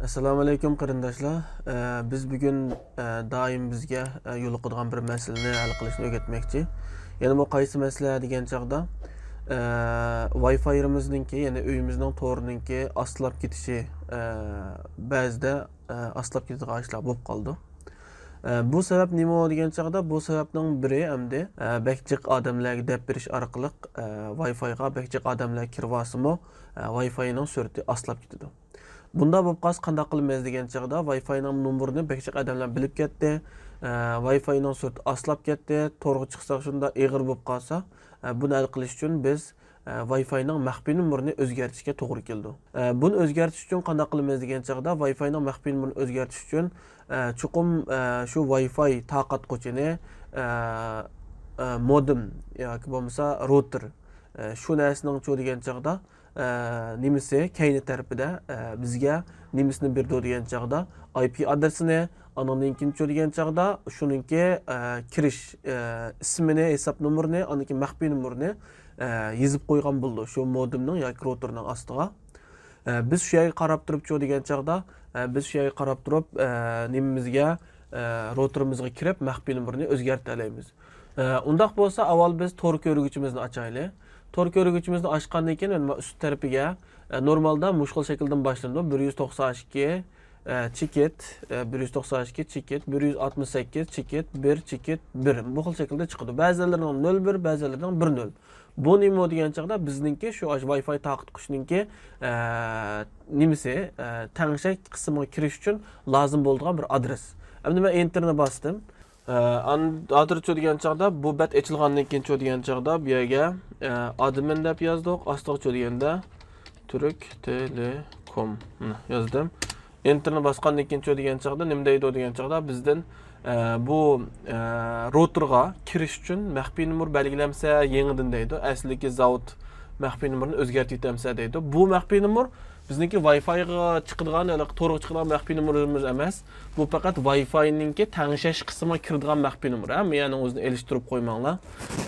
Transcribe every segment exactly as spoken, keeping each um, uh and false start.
ئەسسالامۇئەلەيكۇم قېرىنداشلار. ئە، بىز بۈگۈن، ئە، دائىم بىزگە، ئە، يولۇقىدىغان بىر مەسىلىنى ھەل قىلىشنى ئۆگەتمەكچى. يەنە بۇ قايسى مەسىلە دېگەن چاغدا، ئە، ۋاي فايىمىزنىڭكى، يەنى ئۆيىمىزنىڭ تورىنىڭكى ئاستىلاپ كېتىشى، ئە، بەزىدە، ئە، ئاستىلاپ كېتىدىغان ئىشلار بولۇپ قالىدۇ. ئە، بۇ سەۋەب نېمە دېگەن چاغدا، بۇ سەۋەبنىڭ بىرى ئەمدى، ئە، بەك جىق ئادەملەرگە دەپ بېرىش ئارقىلىق، ئە، ۋاي فايغا بەك جىق ئادەملەر كىرىۋالسىمۇ، ئە، ۋاي فاينىڭ سۈرئىتى ئاستىلاپ كېتىدۇ. بۇنداق بولۇپ قالسا قانداق قىلىمىز دېگەن چاغدا، ۋاي فاينىڭ نومۇرىنى بەك جىق ئادەملەر بىلىپ كەتتى، ئە، ۋاي فاينىڭ سۈرئىتى ئاستىلاپ كەتتى، تورغا چىقساق شۇنداق ئېغىر بولۇپ قالسا، ئە، بۇنى ھەل قىلىش ئۈچۈن بىز، ئە، ۋاي فاينىڭ مەخپىي نومۇرىنى ئۆزگەرتىشكە توغرا كېلىدۇ. ئە، بۇنى ئۆزگەرتىش ئۈچۈن قانداق قىلىمىز دېگەن چاغدا، ۋاي فاينىڭ مەخپىي نومۇرىنى ئۆزگەرتىش ئۈچۈن، ئە، چوقۇم، ئە، شۇ ۋاي فاي تارقاتقۇچىنى، ئە، ئە، مودېم ياكى بولمىسا روتېر، ئە، شۇ نەرسىنىڭچۇ دېگەن چاغدا، ئە، نېمىسى كەينى تەرىپىدە، ئە، بىزگە نېمىسىنى بېرىدۇ دېگەن چاغدا، ئاي پى ئادرېسىنى، ئانىڭدىن كېيىنچۇ دېگەن چاغدا شۇنىڭكى، ئە، كىرىش، ئە، ئىسمىنى، ھېساب نومۇرىنى، ئاندىن كېيىن مەخپىي نومۇرىنى، ئە، يېزىپ قويغان بولىدۇ شۇ مودېمنىڭ ياكى روتېرنىڭ ئاستىغا. ئە، بىز شۇ يەرگە قاراپ تۇرۇپچۇ دېگەن چاغدا، ئە، بىز شۇ يەرگە قاراپ تۇرۇپ، ئە، نېمىمىزگە، ئە، روتېرىمىزغا كىرىپ مەخپىي نومۇرنى ئۆزگەرتەلەيمىز. ئە، ئۇنداق بولسا ئاۋۋال بىز تور كۆرگۈچىمىزنى ئاچايلى. تور كۆرگۈچىمىزنى ئاچقاندىن كېيىن مانا ئۈست تەرىپىگە، ئە، نورمالدا مۇشۇ خىل شەكىلدىن باشلىنىدۇ. بىر يۈز توقسان ئىككى، ئە، چېكىت، ئە، بىر يۈز توقسان ئىككى چېكىت، بىر يۈز ئاتمىش سەككىز چېكىت، بىر چېكىت بىر. بۇ خىل شەكىلدە چىقىدۇ. بەزىلىرىنىڭ نۆل بىر، بەزىلىرىنىڭ بىر نۆل. بۇ نېمە دېگەن چاغدا بىزنىڭكى شۇ ۋاي فاي تارقىتقۇچنىڭكى، ئە، نېمىسى، ئە، تەڭشەك قىسمىغا كىرىش ئۈچۈن لازىم بولىدىغان بىر ئادرېس. ئەمدى مەن ئېنتېرنى باستىم. ئە، ئان-، ھازىرچۇ دېگەن چاغدا بۇ بەت ئېچىلغاندىن كېيىنچۇ دېگەن چاغدا بۇ يەرگە، ئە، ئادمىن دەپ يازدۇق. ئاستىغىچۇ دېگەندە تۈرك تېلېكوم يازدىم. ئېنتېرنى باسقاندىن كېيىنچۇ دېگەن چاغدا نېمە دەيدۇ دېگەن چاغدا بىزدىن، ئە، بۇ، ئە، روتېرغا كىرىش ئۈچۈن مەخپىي نومۇر بەلگىلەمسە يېڭىدىن دەيدۇ. ئەسلىدىكى زاۋۇت مەخپىي نومۇرنى ئۆزگەرتىۋېتەمسە دەيدۇ. بۇ مەخپىي نومۇر بىزنىڭكى ۋاي فايغا چىقىدىغان، يەنى تورغا چىقىدىغان مەخپىي نومۇرىمىز ئەمەس. بۇ پەقەت ۋاي فاينىڭكى تەڭشەش قىسمىغا كىرىدىغان مەخپىي نومۇر. ھە، بۇ يەرنىڭ ئۆزىنى ئېلىشتۇرۇپ قويماڭلار.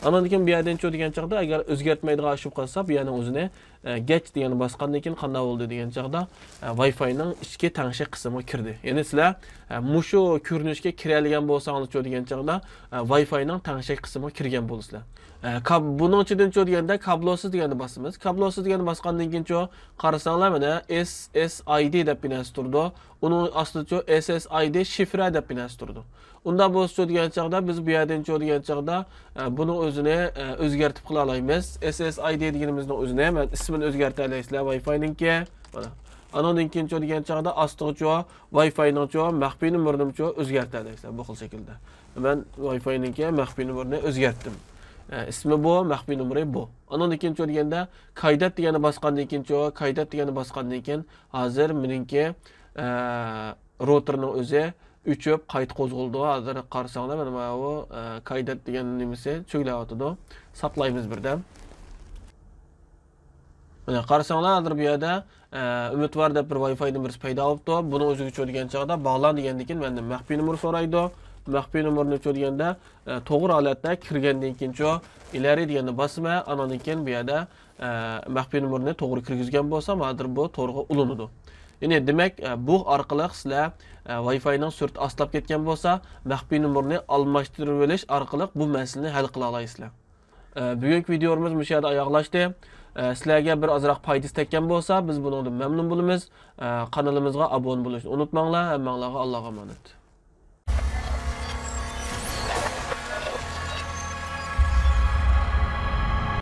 ئاندىن كېيىن بۇ يەردىنچۇ دېگەن چاغدا ئەگەر ئۆزگەرتمەيدىغان ئىش بولۇپ قالسا، بۇ يەرنىڭ ئۆزىنى، ئە، گەچ دېگەننى باسقاندىن كېيىن قانداق بولدى دېگەن چاغدا، ئە، ۋاي فاينىڭ ئىچكى تەڭشەك قىسمىغا كىردى. يەنى سىلەر، ئە، مۇشۇ كۆرۈنۈشكە كىرەلىگەن بولساڭلارچۇ دېگەن چاغدا، ئە، ۋاي فاينىڭ تەڭشەك قىسمىغا كىرگەن بولىسىلەر. ئە، كاب-، بۇنىڭ ئىچىدىنچۇ دېگەندە كابلوسىز دېگەننى باسىمىز. كابلوسىز دېگەننى باسقاندىن كېيىنچۇ، قارىساڭلار، مانا، ئېس ئېس ئاي دى دەپ بىر نەرسە تۇرىدۇ. ئۇنىڭ ئاستىدىچۇ، ئېس ئېس ئاي دى شىفرە دەپ بىر نەرسە تۇرىدۇ. ئۇنداق بولسىچۇ دېگەن چاغدا، بىز بۇ يەردىنچۇ دېگەن چاغدا، ئە، بۇنىڭ ئۆزىنى، ئە، ئۆزگەرتىپ قىلالايمىز. ئېس ئېس ئاي دى دېگىنىمىزنىڭ ئۆزىنى، مانا، ئىسمىنى ئۆزگەرتەلەيسىلەر ۋاي فاينىڭكى. مانا. ئانىڭدىن كېيىنچۇ دېگەن چاغدا ئاستىغىچۇ، ۋاي فاينىڭچۇ، مەخپىي نومۇرىنىمچۇ ئۆزگەرتەلەيسىلەر بۇ خىل شەكىلدە. مەن ۋاي فاينىڭكى مەخپىي نومۇرىنى ئۆزگەرتتىم. ئە، ئىسمى بۇ، مەخپىي نومۇرى بۇ. ئانىڭدىن كېيىنچۇ دېگەندە، كايدات دېگەننى باسقاندىن كېيىنچۇ، كايدات دېگەننى باسقاندىن كېيىن، ھازىر مېنىڭكى، ئە، روتېرنىڭ ئۆزى ئۆچۈپ، قايتا قوزغىلىدۇ. ھازىر قارىساڭلار، مانا ماۋۇ، ئە، كايدات دېگەن نېمىسى چۆگىلەۋاتىدۇ. ساقلايمىز بىردەم. مانا قارىساڭلار، ھازىر بۇ يەردە، ئە، ئۈمىدۋار دەپ بىر ۋاي فايدىن بىرسى پەيدا بوپتۇ. بۇنىڭ ئۆزىگىچۇ دېگەن چاغدا باغلان دېگەندىن كېيىن مەندىن مەخپىي نومۇر سورايدۇ. مەخپىي نومۇرنىچۇ دېگەندە، ئە، توغرا ھالەتتە كىرگەندىن كېيىنچۇ، ئىلەرى دېگەننى باسىمەن. ئانىڭدىن كېيىن بۇ يەردە، ئە، مەخپىي نومۇرنى توغرا كىرگۈزگەن بولسام، ھازىر بۇ تورغا ئۇلىنىدۇ. يەنى دېمەك، ئە، بۇ ئارقىلىق سىلەر، ئە، ۋاي فاينىڭ سۈرئىتى ئاستىلاپ كەتكەن بولسا، مەخپىي نومۇرنى ئالماشتۇرۇۋېلىش ئارقىلىق بۇ مەسىلىنى ھەل قىلالايسىلەر. ئە، بۈگۈنكى ۋىدېئومىز مۇشۇ يەردە ئاياغلاشتى. ئە، سىلەرگە بىر ئازراق پايدىسى تەگكەن بولسا، بىز بۇنىڭدىن مەمنۇن بولىمىز. ئە، قانىلىمىزغا ئابۇنە بولۇشنى ئۇنتۇماڭلار. ھەممەڭلارغا ئاللاغا ئامانەت.